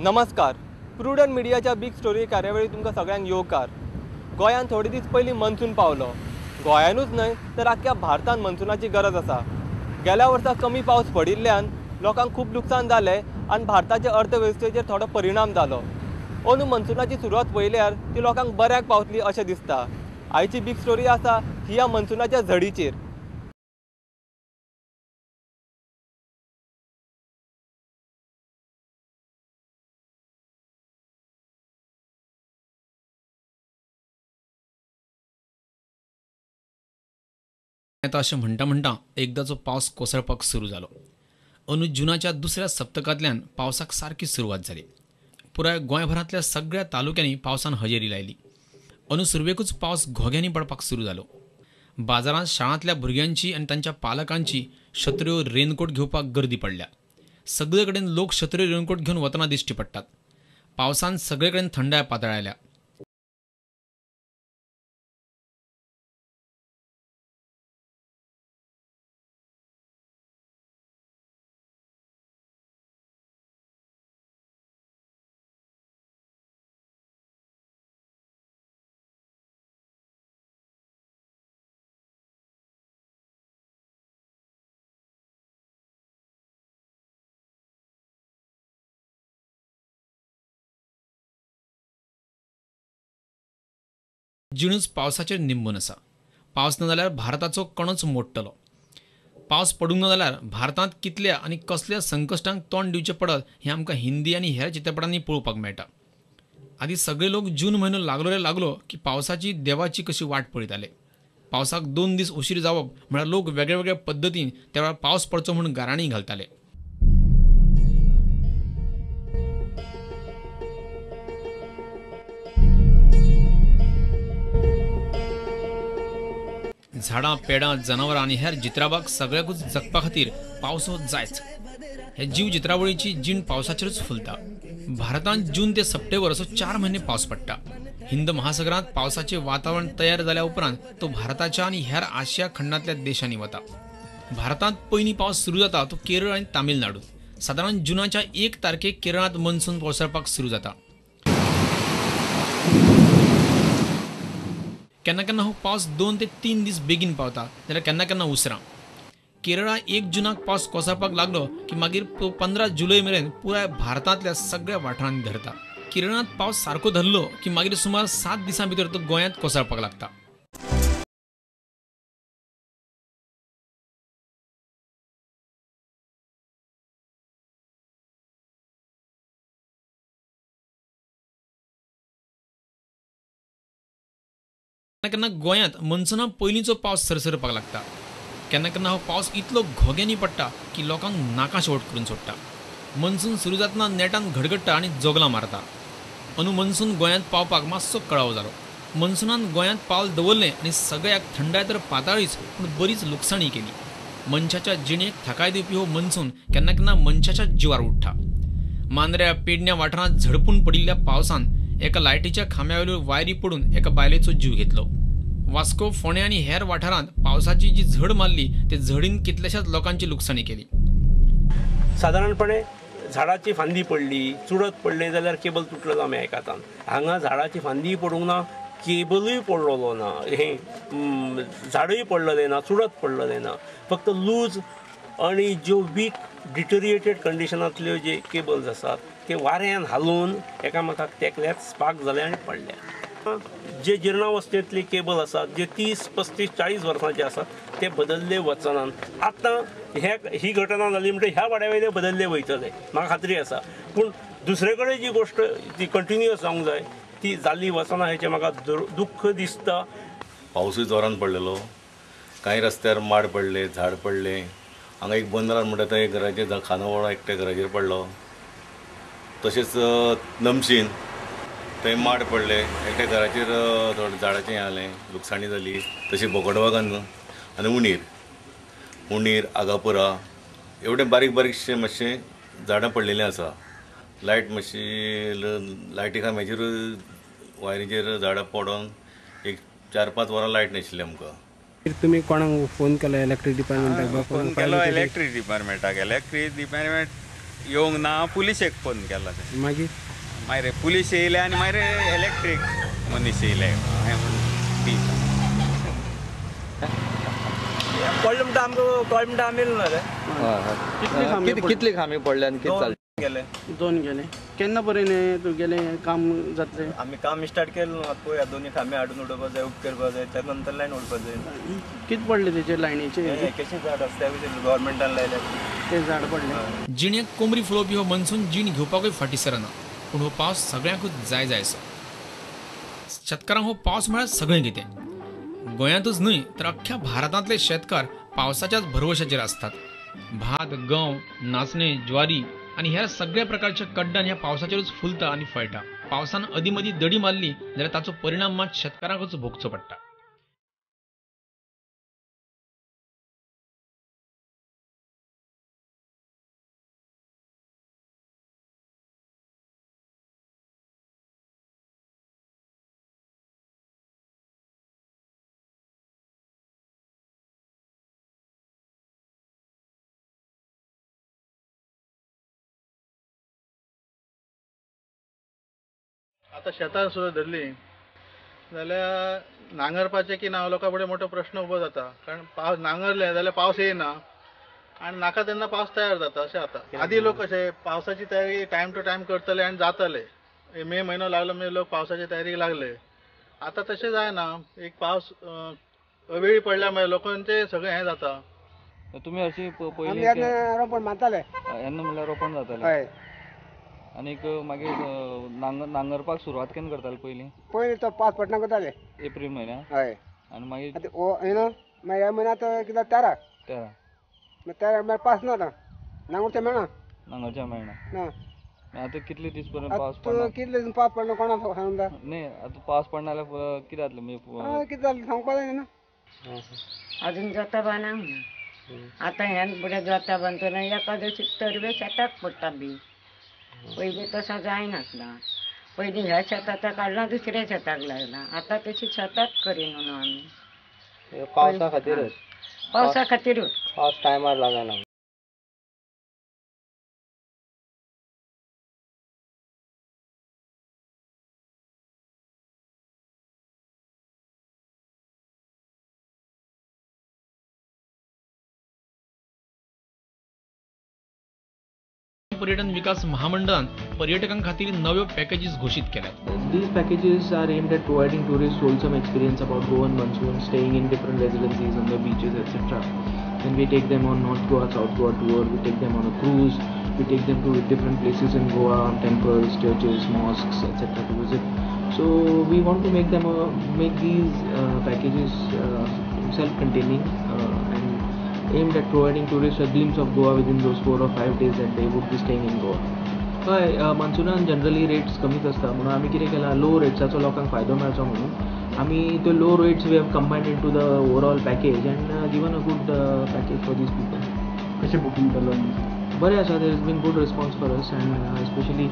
नमस्कार, प्रुडंट मिडियाच्या big story कार्यावळी तुमकां सगळ्यांक येवकार। गोंयांत थोडे दीस पयलीं मनसून पावलो। गोंयानूच न्हय तर आख्ख्या भारतान मनसुनाची गरज आसा। गेल्या वर्सा कमी पावस पडिल्ल्यान लोकांक खूब लुकसाण जालें आनी भारताचे अर्थवेवस्थेचेर थोडो परिणाम जालो। अंदू मनसुनाची सुरवात पळयल्यार ती लोकांक बऱ्याक पावतली अशें दिसता। आयची बिग स्टोरी आसा ही ह्या मनसुनाच्या झडीचेर। येता अशें म्हणटा म्हणटा एकदाचो पावस कोसळपाक सुरू जालो। अंदू जुनाच्या दुसऱ्या सप्तकांतल्यान पावसाक सारकी सुरवात जाली। पुराय गोंयभरांतल्या सगळ्या तालुक्यांनी पावसान हजेरी लायली। अंदू सुरवेकूच पावस घोग्यांनी पडपाक सुरू जालो। बाजारांत शाळांतल्या भुरग्यांची आनी तांच्या पालकांची शत्र्यो रेनकोट घेवपाक गर्दी पडल्या। सगळे कडेन लोक शत्र्यो रेनकोट घेवन वतना दिश्टी पडटात। पावसान सगळे कडेन थंडाय पातळायल्या। जिणूच पावसाचेर निंबून आसा। पावस ना जाल्यार भारताचो कणोच मोडटलो। पावस पडूंक ना जाल्यार भारतांत कितल्या आनी कसल्या संकश्टांक तोंड दिवचें पडत हें आमकां हिंदी आनी हेर चित्रपटांनी पळोवपाक मेळटा। आदी सगळे लोक जून म्हयनो लागलो रे लागलो की पावसाची देवाची कशी वाट पळयताले। पावसाक 2 दीस उशीर जावप म्हळ्यार लोक वेगळ्या वेगळ्या पद्दतीन त्या वेळार पावस पडचो म्हूण गाराणी घालताले। झाडां पेडां जनावरां आनी हेर जित्राबाक सगळ्याकूच जगपा खातीर पावस हो जायच। हे जीव जित्रावळीची जीण पावसाचेरूच फुलता। भारतांत जून ते सप्टेंबर असो 4 म्हयने पावस पडटा। हिंद महासागरांत पावसाचें वातावरण तयार जाल्या उपरांत तो भारताच्या आनी हेर आशिया खंडांतल्या देशांनी वता। भारतांत पयलीं पावस सुरू जाता तो केरळ आनी तामिळनाडू। सादारण जुनाच्या 1 तारखेक केरळांत मनसून कोसळपाक सुरू जाता। केन्ना केन्ना हो पावस 2 ते 3 दीस बेगीन पावता जाल्यार केन्ना केन्ना उसरां। केरळा 1 जुनाक पावस कोसळपाक लागलो की मागीर 15 जुलय मेरेन पुराय भारतांतल्या सगळ्या वाठारांनी धरता। केरळांत पावस सारको धरलो की मागीर सुमार 7 दिसां भितर तो गोंयांत कोसळपाक लागता। केन्ना केन्ना गोंयांत मनसुना पयलींचो पावस सरसरपाक लागता। केन्ना केन्ना हो पावस इतलो घोग्यांनी पडटा की लोकांक नाकाशोट करून सोडटा। मनसून सुरू जातना नेटान घडघडटा आनी जोगलां मारता। अंदू मनसून गोंयांत पावपाक मातसो कळाव जालो। मनसुनान गोंयांत पावल दवरलें आनी सगळ्याक थंडाय तर पाताळीच पूण बरीच लुकसाणी केली। मनशाच्या जिणेक थाकाय दिवपी हो मनसून केन्ना केन्ना मनशाच्या जिवार उठ्ठा। मांद्र्या पेडण्या वाठारांत झडपून पडिल्ल्या पावसान एका लायटीच्या खांब्यावेल्यो वायरी पडून एका बायलेचो जीव घेतलो। वास्को फोंडें आनी हेर वाठारांत पावसाची जी झड मारली ते झडीन कितल्याशाच लोकांची लुकसाणी केली। सादारणपणे झाडाची फांदी पडली, चुडत पडले जाल्यार केबल तुटलेलो आमी आयकतात। हांगा झाडाची फांदी पडूंक ना, केबलूय पडलेलो ना, हे झाडूय पडलेलें ना, चुडत पडलेलें ना। फक्त लूज आनी ज्यो वीक डिटोरिएटेड कंडिशनांतल्यो जे केबल्स आसात ते वाऱ्यान हालून एकामेकाक तेकल्यात, स्पार्क जाले आनी पडल्या। जे जिर्णावस्थेंतले केबल आसात जे 30, 35, 40 वर्सांचे आसात ते बदल्ले वचनात। आतां ही घटना जाली म्हणटकीर ह्या वाड्या वयले बदल्ले वयतले म्हाका खात्री आसा, पूण दुसरे कडेन जी गोश्ट ती कंटिन्युअस जावंक जाय ती जाल्ली वचना हेचें म्हाका दुख्ख दिसता। पावसूय जोरान पडलेलो, कांय रस्त्यार माड पडले, झाड पडले। हांगा एक बंदरार म्हणटा थंय घराचेर खानावळ एकट्या घराचेर पडलो। तशेंच नमशीन थंय माड पडले, एकट्या घराचेर थोडें झाडाचें हें जालें, लुकसाणी जाली। तशें बोकडवागान आनी उणीर उणीर आगापुरा एवढे बारीक बारीकशें मातशें झाडां पडलेलीं आसा। लायट मातशी लायटी खांब्याचेर वायरीचेर झाडां पडोन एक 4-5 वरां लायट नाशिल्ली आमकां। तुम्ही कोणाक फोन केला? इलेक्ट्रिक डिपार्टमेंटाक फोन केलो? इलेक्ट्रिक डिपार्टमेंटाक। इलेक्ट्रिक डिपार्टमेंट येवंक ना, पुलिशेक फोन केलो. मागीर मागीर पुलीस येयले आनी मागीर इलेक्ट्रीक मनीस येयले. पडले म्हणटा आमकां कळ्ळें म्हणटा आमी येयले ना रे. कितली खांबी पडले आनी कितें जालें? गेले दोन गेले. केन्ना पर्यंत तुगेलें काम जातलें? आमी काम स्टार्ट केलें ना, पळया दोनी खांबे हाडून उडोवपाक जाय, उब करपाक जाय, त्या नंतर लायन उडपाक जाय. कितें पडलें तेजेर लायनीचेर? कशें झाड आसता गव्हर्मेंटान लायलें तें झाड पडलें. जिणेक कोमरी फुलोवपी हो मनसून जीण घेवपाकूय फाटीं सरना, पूण हो पावस सगळ्यांकूच जाय जायसो. शेतकारांक हो पावस म्हळ्यार सगळें कितें. गोंयांतूच न्हय तर अख्ख्या भारतांतले शेतकार पावसाच्याच भरवशाचेर आसतात. भात, गंव, नाचणे, ज्वारी आनी हेर सगळ्या प्रकारच्या कड्डान ह्या पावसाचेरूच फुलता आनी फळटा. पावसान अदीं मदीं दडी मारली जाल्यार ताचो परिणाम मात शेतकारांकूच भोगचो पडटा. आतां शेतां सुद्दां धरलीं जाल्यार नांगरपाचें की ना लोकां फुडें मोठो प्रश्न उबो जाता, कारण पावस नांगरले जाल्यार पावस येयना आनी नाका तेन्ना पावस तयार जाता. अशें जाता. आदीं लोक कशे पावसाची तयारी टायम टू टायम करतले आनी जाताले. मे म्हयनो लागलो म्हणजे लोक पावसाची तयारीक लागले. आतां तशें जायना. एक पावस अवेळी पडल्या मागीर लोकांचें सगळें हें जाता. तुमी अशी पयलीं रोपण मारताले, येन्ना म्हणल्यार रोपण जातालें. हय. आनीक मागीर नांगरपाक सुरवात केन्ना करताले पयलीं? पयलीं तो पावस पडना करताले, एप्रील म्हयन्याक. हय. आनी मागीर न्हू मागीर ह्या म्हयन्यांत कितें तेरा तेरा तेरा मागीर पावस ना आतां नांगरचें मेळना, नांगरचें मेळना ना. आतां कितले दीस पर्यंत पावस पडना? कितले दीस पावस पडना कोणाक सांगता? न्ही आतां पावस पडना जाल्यार कितें जातलें? म्हणजे कितें जालें सांगपाक जायना. अजून जोतां बांदूंक ना. आतां ह्यान फुडें जोतां बांदतना एकादशी तरवे शेताक पडटा बी. पयलीं तसो जायनासलो. पयलीं ह्या शेतांत काडलां दुसऱ्या शेताक लायलां. आतां तशी शेतांत करिना न्हू आमी. पावसा खातीरूच? पावसा खातीरूच. पावस टायमार लागना. पर्यटन विकास महामंडळान पर्यटकां खातीर नव्यो पॅकेजीस घोशीत केल्यात. These packages are aimed at providing tourists wholesome experience about Goan monsoon, staying in different residencies on the beaches, etc. Then we take them on North Goa, South Goa tour, we take them on a cruise, we take them to different places in Goa, temples, churches, mosques, etc. to visit. So we want to make them make these packages self-containing and aimed at providing tourists a glimpse of Goa within those 4 or 5 days that they would be staying in Goa. हय, मॉन्सुनान generally rates कमीच आसता म्हणून आमी कितें केलां, लो रेट्साचो लोकांक फायदो मेळचो म्हणून आमी त्यो low rates we have combined into the overall package and given a good package for these people. कशें बुकींग जालो? बरें आसा, there is been good response for us and specially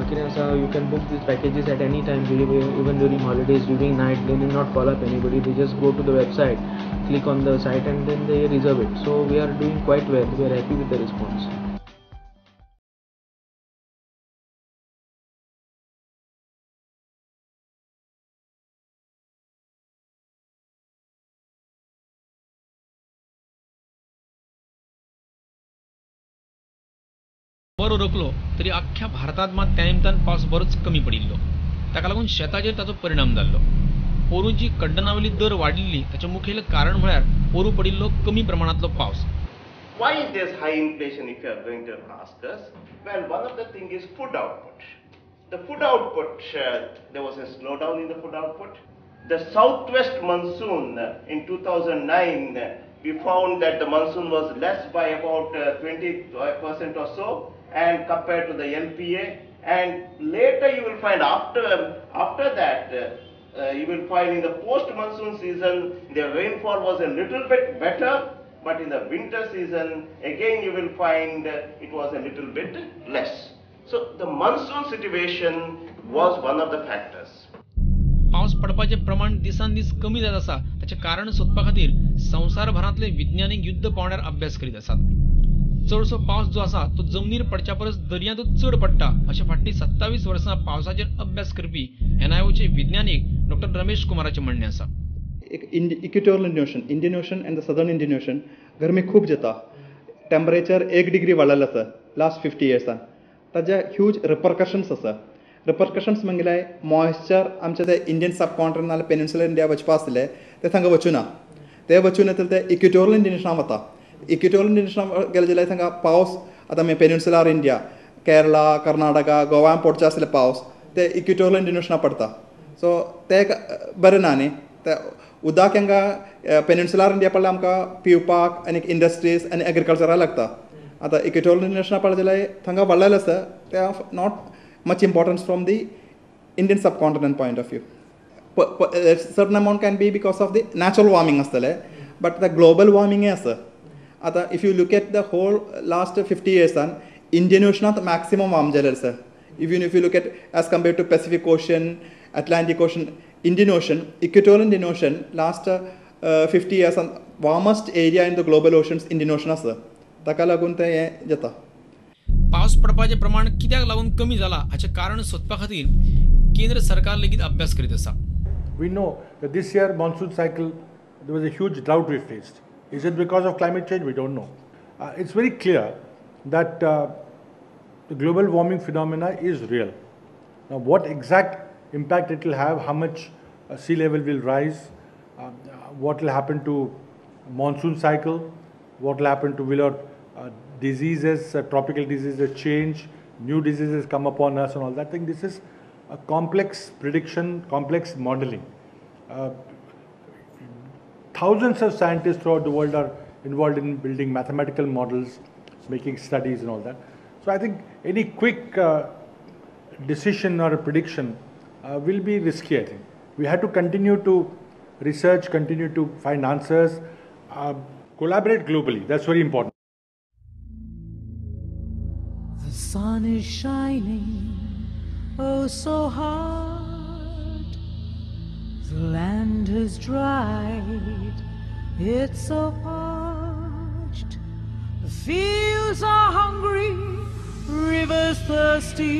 कितें आसा, you can book these packages at any time, even during holidays, during night. They need not call up anybody, they just go to the website, click on the site and then they reserve it. So we are doing quite well, we are happy with the response. बरो रोखलो तरी अख्ख्या भारतांत मात त्या निमतान पावस बरोच कमी पडिल्लो. ताका लागून शेताचेर ताचो परिणाम जाल्लो. पोरूंची कड्डणावयली दर वाडिल्ली ताचें मुखेल कारण म्हळ्यार पोरूं पडिल्लो कमी प्रमाणांतलो पावस. Why there's high inflation if you are going to ask us? Well, one of the thing is food output. The food output, there was a slowdown in the food output. The southwest monsoon in 2009, we found that the monsoon was less by about 20% or so, and compared to the LPA. And later you will find after that, you will find in the post-monsoon season, the rainfall was a little bit better, but in the winter season, again you will find it was a little bit less. So the monsoon situation was one of the factors. पावस पडपाचें प्रमाण दिसान दीस कमी जायत आसा ताचें कारण सोदपा खातीर संवसारभरांतले विज्ञानीक युद्ध पांवड्यार अभ्यास करीत आसात. चडसो पावस जो आसा तो जमनीर पडच्या परस दर्यांतूच चड पडटा अशें फाटलीं 27 वर्सां पावसाचेर अभ्यास करपी एनआयओचे विज्ञानीक डॉक्टर रमेश कुमाराचें म्हणणें आसा. एक equatorial Indian Ocean, Indian Ocean and the southern Indian Ocean गरमी खूब जाता. टेम्परेचर 1 डिग्री वाडलेलें आसा लास्ट 50 इयर्सान. ताजे ह्यूज रिपरकशन्स आसा. रिपरकशन्स म्हणल्यार मॉयश्चर आमचे ते इंडियन सबकॉन्टिनंट नाल्यार पेनिन्सुलर इंडिया वचपा आसले ते थांगा वचूना. ते वचून येतले ते इक्वेटोरियल इंडियन ओशनाक वता. इक्वेटोरियल इंडियन ओशनाक गेले जाल्यार थांगा पावस आतां आमी पेनिन्सुलर इंडिया, केरला, कर्नाटका, गोवान पडचे आसले पावस ते इक्वेटोरियल इंडियन ओशनाक पडता. सो ते एक बरें ना न्ही. ते उदक हांगा पेनिन्सुलर इंडिया पडल्यार आमकां पिवपाक आनी इंडस्ट्रीज आनी एग्रीकल्चराक लागता. आतां इक्वेटोरियल इंडियन ओशनाक पडलें जाल्यार थांगा वाडलेलें आसा ते not much importance from the Indian subcontinent point of view. Certain amount can be because of the natural warming आसतलें, बट the global वॉर्मिंगय आसा. आतां if you look at the whole last 50 इयर्सान Indian ओशनांत maximum warm जालें आसा. If you look at as compared to Pacific Ocean, Atlantic Ocean, Indian Ocean, equatorial Indian Ocean last 50 years warmest area in the global oceans Indian Ocean आसा. ताका लागून तें हें जाता. पावस पडपाचें प्रमाण कित्याक लागून कमी जाला हाचें कारण सोदपा खातीर केंद्र सरकार लेगीत अभ्यास करीत आसा. We know that this year monsoon cycle there was a huge drought we faced. Is it because of climate change? We don't know. It's very clear that the global warming phenomena is real. Now, what exact impact it will have, how much sea level will rise, what will happen to monsoon cycle, what will happen to will our diseases, tropical diseases change, new diseases come upon us and all that thing. This is a complex prediction, complex modeling. Thousands of scientists throughout the world are involved in building mathematical models, making studies and all that. So I think any quick decision or a prediction will be risky, I think. We have to continue to research, continue to find answers, collaborate globally. That's very important. The sun is shining, oh so hard. The land is dried, it's so parched. The fields are hungry, rivers thirsty.